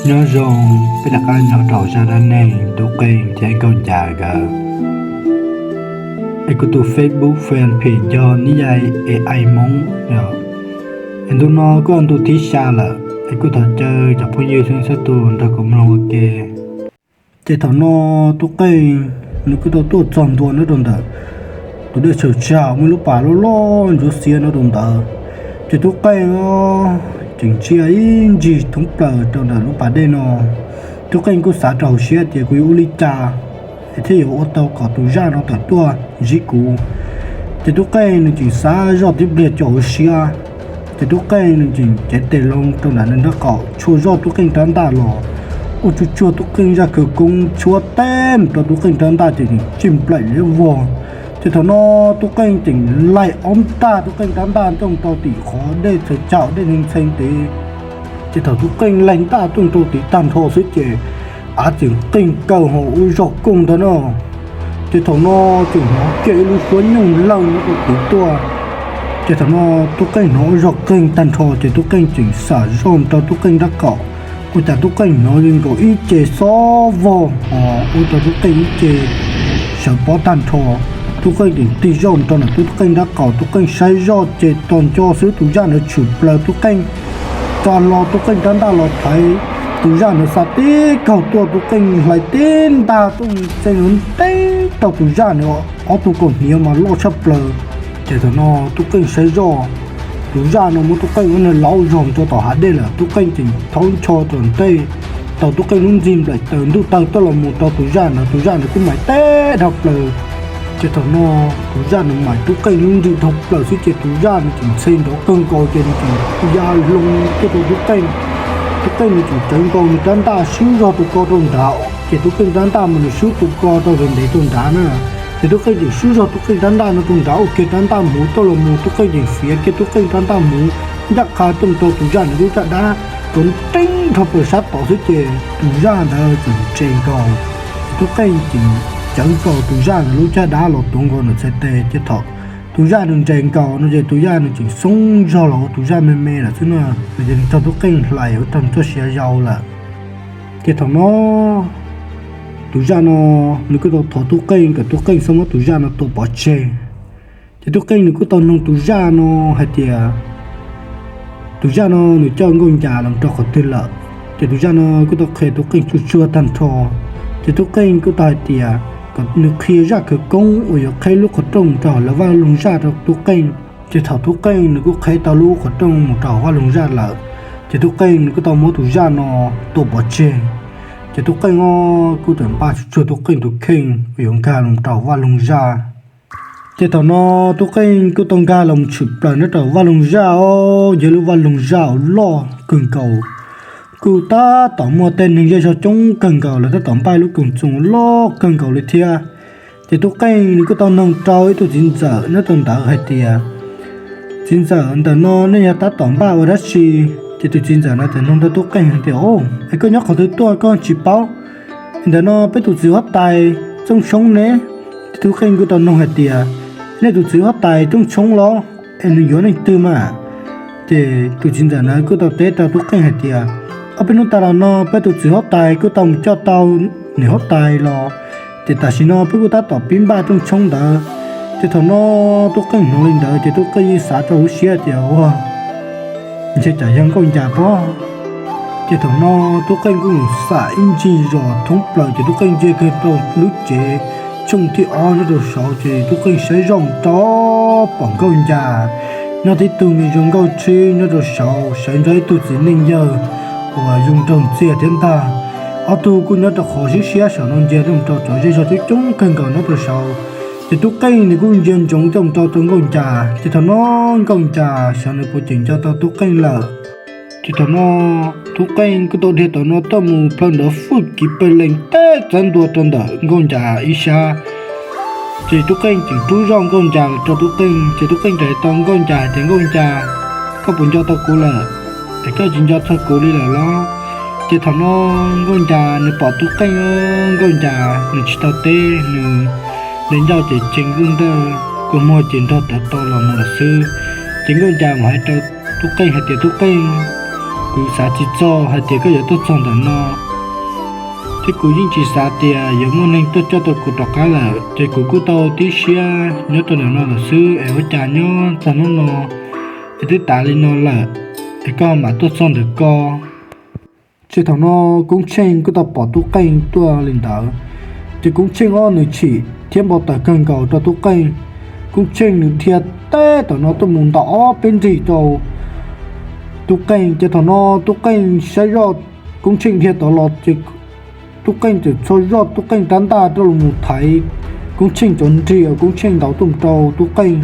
Nyob zoo, peb rov qab nyob rau zaj dab neeg Tub Qeej thiab Nkauj Ncas nkawd. Es kuv tus Facebook fanpage yog Nib Yai Ai Hmoob yom. Es ntu no kuj yog ntu thib xya lawm, es kuj thov caw cov phooj ywg txhua tus nrog kuv mloog ua ke. Ces thaum no Tub Qeej nws kuj tau tuaj txog ntua nyob rau ntawm tus dej tsaws tsag muaj lub pas loj loj ntsuab xiab nyob rau ntawd. Ces Tub Qeej tseem ntsia ib ncig thoob plaws rau ntawm lub pas dej no. Tub Qeej kuj xav rau hauv siab tias kuv yuav ua li cas es thiaj yuav ua tau kom tus zaj no tawm tuaj ntsib kuv. Ces Tub Qeej nws tseem xav zoj tib pliag rau hauv siab. Ces Tub Qeej nws tseem cev tes loo rau ntawm nws nraub qaum, tshua zoj Tub Qeej rab ntaj los, ua tsuag tsuag Tub Qeej zaj khawv koob tshuab teb mus rau Tub Qeej rab ntaj, ces tseem tsim nplaim liab vog. Ces thaum no Tub Qeej tseem laig ob ntaj Tub Qeej rab ntaj tuaj rau tim qhov dej txhaws caum dej ntxhee ntxhee tid. Ces thaum Tub Qeej laig ntaj tuaj rau tid tag nrho xwb ces av tseem qeeg kaw hos ua zog kooj ntag no. Ces thaum no tseem hnov kiag ib lub suab nyooj lawj nyob rau tid tuaj. Ces thaum no Tub Qeej hnov ua zog qeeg tag nrho ces Tub Qeej tseem xam zoj rau Tub Qeej nraub qaum, ua cas Tub Qeej hnov zoo nkaus ib ce xob vog hos ua rau Tub Qeej ib ce sawv pob tag nrho. Tub Qeej tseem tig zoj rau ntawm Tub Qeej nraub qaum, Tub Qeej saib zoj ces tos nco xwb tus zaj ntawd tshwm plaws Tub Qeej, tsa hlo Tub Qeej rab ntaj los thaiv tus zaj ntawd xa tib kaug tuaj, Tub Qeej hlais tib ntaj tuaj txees ntev rau tus zaj ntawd ob tug kaus hniav mas loj tshaj plaws. Ces thaum no Tub Qeej saib zoj tus zaj no muab Tub Qeej ua nws laub zog rau tom hav dej lawm, Tub Qeej tseem thaub ncho rau ntej, tau Tub Qeej lub nrig nplaim taws ntuj tawg tuaj los mus rau tus zaj ntawd, tus zaj ntawd kuj mais teb dhau plaws. Ces thaum no tus zaj nws mais Tub Qeej lub nrig dhau plaws xwb ces tus zaj nws tseem ntxhe nrov kawg nkaus ces nws tseem ya loo tuaj rau Tub Qeej. Tub Qeej nws tseem cawv nkaus nws rab ntaj swb zog tus ko rau nrad, ces Tub Qeej rab ntaj mas nws swb tus ko rau ntev rau nrad na. Ces Tub Qeej tseem swb zog Tub Qeej rab ntaj no rau nrad ua kiag rab ntaj hmuv tuaj los mus, Tub Qeej tseem fiav kiag Tub Qeej rab ntaj hmuv ncaj qha tuaj rau tus zaj ntawd lub caj dab, tuav nreeb dhau plaws sab tod xwb ces tus zaj ntawd tseem nres nkaus. Tub Qeej tseem cawv nkaus tus zaj ntawd lub caj dab los tuav nkaus ntawm txhais tes ces thaum tus zaj nws nres nkaus no ces tus zaj nws tseem xoob zog los ua tus zaj me me lawm xwb no, nws ces nws raug Tub Qeej hlais ua rau nws txoj sia yau lawm. Ces thaum no tus zaj no nws kuj tau thov Tub Qeej kom Tub Qeej txhob muab tus zaj no tua pov tseg. Ces Tub Qeej nws kuj tau noog tus zaj no hais tias tus zaj no nws coj Nkauj Ncas los rau qhov twg lawm. Ces tus zaj no kuj tau qhia Tub Qeej tsuag tsuag tag nrho. Ces Tub Qeej kuj tau hais tias kom nws qhia zaj khawv koob uas yuav qheb lub qhov rooj mus rau hauv lawv vaj loog zaj rau Tub Qeej. Ces thaum Tub Qeej nws kuj qheb tau lub qhov rooj mus rau hauv vaj loog zaj lawm, ces Tub Qeej nws kuj tau muab tus zaj no tua pov tseg. Ces Tub Qeej o kuj txawm npaj tsuag tsuag Tub Qeej tus kheej uas yuav nkag los rau hauv vaj loog zaj. Ces thaum no Tub Qeej kuj tau nkag los tshwm plaws nyob rau hauv vaj loog zaj o, yog lub vaj loog zaj uas loj kawg nkaus, kuj tab tom muaj tej neeg zej zog coob kawg nkaus, lawv tab tom npaj lub koom txoos loj kawg nkaus li thiab. Ces Tub Qeej nws kuj tau noog rau ib tug txiv ntxawm nyob rau ntawd hais tias, txiv ntxawm, ntawm no nej yog tab tom npaj ua dab tsi? Ces tus txiv ntxawm no txawm noog rau Tub Qeej hais tias, o, es koj nyob qhov twg tuaj koj tsis paub? Ntawm no peb tus txiv huab tais Txooj Tshoob ne. Ces Tub Qeej kuj tau noog hais tias, nej tus txiv huab tais Txooj Tshoob los es nws yuav leej twg mas? Ces tus txiv ntxawm ntawd kuj tau teb rau Tub Qeej hais tias, ob peb hnub tas los no peb tus txiv huab tais kuj tau mus coj tau niam huab tais los, ces tam sim no peb kuj tab tom pib npaj Txooj Tshoob ntawd. Ces thaum no Tub Qeej hnov li ntawd ces Tub Qeej yeej xav rau hauv siab tias, ua, ntshe tsam yog Nkauj Ncas pob. Ces thaum no Tub Qeej kuj mus xam ib ncig zos thoob plaws ces Tub Qeej ntsia kiag rau lub tsev tshooj thib ob nyob rau saud ces Tub Qeej saib zoj rau pom Nkauj Ncas nyob tib tug me zoo nkauj tshib nyob rau saud, sawv nrog ib tug txiv neej yawg uas zoo nraug ntxiag thiab ntag. Ob tug kuj nyob rau qhov siab siab saum no ntsia rau cov zej zog coob coob kawg nkaus nyob rau saud. Ces Tub Qeej nws kuj ntsia ntsoov coj mus rau rau Nkauj Ncas, ces thaum no Nkauj Ncas xyov nws puas tseem nco tau Tub Qeej lawm. Ces thaum no Tub Qeej kuj tau dhia tom no tuaj mus plhaw nrov fwj kiv pes lees teb txawv ntua rau ntawm Nkauj Ncas ib sab. Ces Tub Qeej tseem rub zoj Nkauj Ncas los rau Tub Qeej, ces Tub Qeej tau hais rau Nkauj Ncas hais tias, Nkauj Ncas, koj puas nco tau kuv lawm? Es koj tsis nco txog kuv li lawm los? Ces thaum no Nkauj Ncas nws pom Tub Qeej, Nkauj Ncas nws tsis tau teb, nws ncauj ces tsees lub ntawj, kua muag ces nrog tawv to los mus lawm xwb. Ces Nkauj Ncas mam hais rau Tub Qeej hais tias, Tub Qeej, Kuv xav tsis txog hais tias koj yuav tuaj txog ntawm no, thiab kuv yeej tsis xav tias yuav muaj neeg tuaj coj tau kuv rov qab lawm, ces kuv kuj tau tib siab nyob rau ntawm no lawm xwb, es ua cas nyob txog hnub no es twb tas li no lawm es koj mam tuaj txog ntawm ko. Ces thaum no Koob Tsheej kuj tau pom Tub Qeej tuaj li ntawd, ces Koob Tsheej ob nws chim thiab npau taws kawg nkaus rau Tub Qeej. Koob Tsheej nws dhia teb thaum no tuaj mus ntaus ob peb nrig rau Tub Qeej, ces thaum no Tub Qeej saib zoj Koob Tsheej dhia tod los ces Tub Qeej txawm txhua zoj Tub Qeej rab ntaj tuaj los mus thaiv Koob Tsheej cov nrig uas Koob Tsheej ntaus tuaj mus rau Tub Qeej.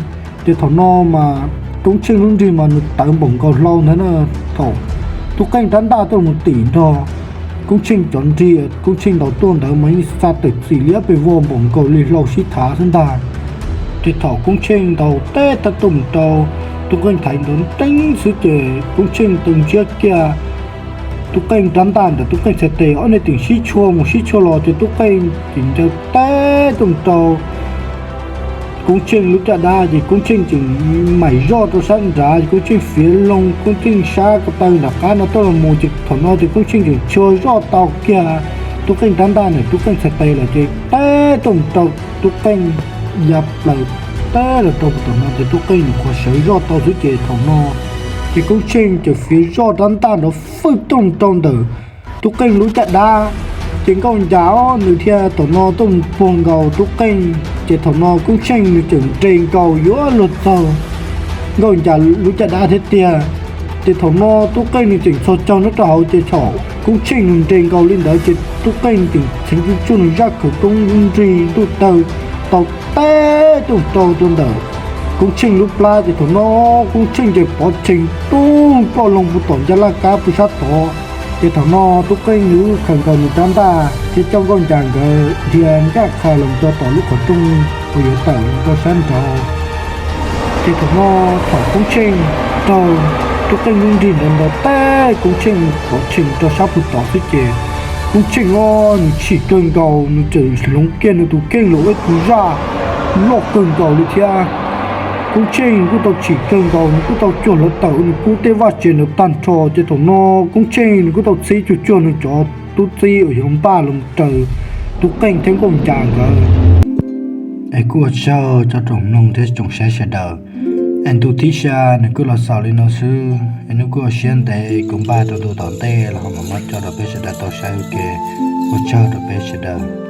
Ces thaum no mas Koob Tsheej lub nrig mas nws tawv npaum nkaus hlau ntag na. Thaum Tub Qeej rab ntaj tuaj los mus tim nrog Koob Tsheej cov nrig Koob Tsheej ntaus tuaj ntawd mas yeej xa tawm txim liab pes vog npaum nkaus li hlau sib thav xwb ntag. Ces thaum Koob Tsheej ntaus teb tag tuaj mus rau Tub Qeej thaiv nrov nreeb xwb ces Koob Tsheej tau ntsiab kiag Tub Qeej rab ntaj ntawm Tub Qeej txhais tes, ob niag tseem sib tshuaj mus sib tshuaj los ces Tub Qeej tseem ncaws teb tuaj mus rau Koob Tsheej lub caj dab, ces Koob Tsheej tseem maim zoj rau sab nrad, ces Koob Tsheej fiav loo, Koob Tsheej sab ko taw nram qab no tuaj los mus, ces thaum no ces Koob Tsheej tseem txhua zoj tau kiag Tub Qeej rab ntaj ntawm Tub Qeej txhais tes lawm ces teb tuaj mus rau Tub Qeej ya plaws teb los rau thaum no ces Tub Qeej nws qhuav sawv zoj tau xwb ces thaum no ces Koob Tsheej tseem fiav zoj rab ntaj nrov fwj tuaj mus rau ntawm Tub Qeej lub caj dab. Ces Nkauj Ncas nws thiaj thaum no tuaj mus puag nkaus Tub Qeej, ces thaum no Koob Tsheej nws tseem nres nkaus yuav luag txog Nkauj Ncas lub caj dab thiab tiag. Ces thaum no Tub Qeej nws tseem txhos caug nyob rau hauv, ces thaum Koob Tsheej nws nres nkaus li ntawd ces Tub Qeej tseem txheev tsuj tsuj nws zaj khawv koob nrig ntuj tawg tau teb tuaj rau rau ntawm Koob Tsheej lub plab, ces thaum no Koob Tsheej ces pov tseg tuj ploj loo puag tom ncaj laj kab puag sab tod. Ces thaum no Tub Qeej nws khaws nkaus nws rab ntaj thiab coj Nkauj Ncas nkawd dhia ncaj qha los rau tom lub qhov rooj uas yuav tawm los rau sab nraud. Ces thaum no thaum Koob Tsheej raug Tub Qeej lub nrig ntawd ntaus teb, Koob Tsheej pov tseg rau sab puag tod xwb ces Koob Tsheej o nws chim kawg nkaus, nws txawm hloov kiag nws tus kheej los ua ib tug zaj loj kawg nkaus li thiab. Koob Tsheej kuj tau chim kawg nkaus, nws kuj tau cuag hluav taws nws kub tej vaj tsev ntawd tag nrho. Ces thaum no Koob Tsheej nws kuj tau txib cuag cuag nws cov tub txib uas yuav npaj los raws Tub Qeej thiab Nkauj Ncas nkawd. Es kuj ua tsaug cov tsoom mloog thiab tsoom saib sawv daws. Es ntu thib xya nws kuj los xaus li no xwb, es nws kuj ua siab ntev kuv npaj rau ntu tom ntej los ho mam muab coj rau peb sawv daws tau saib ua ke. Ua tsaug rau peb sawv daws.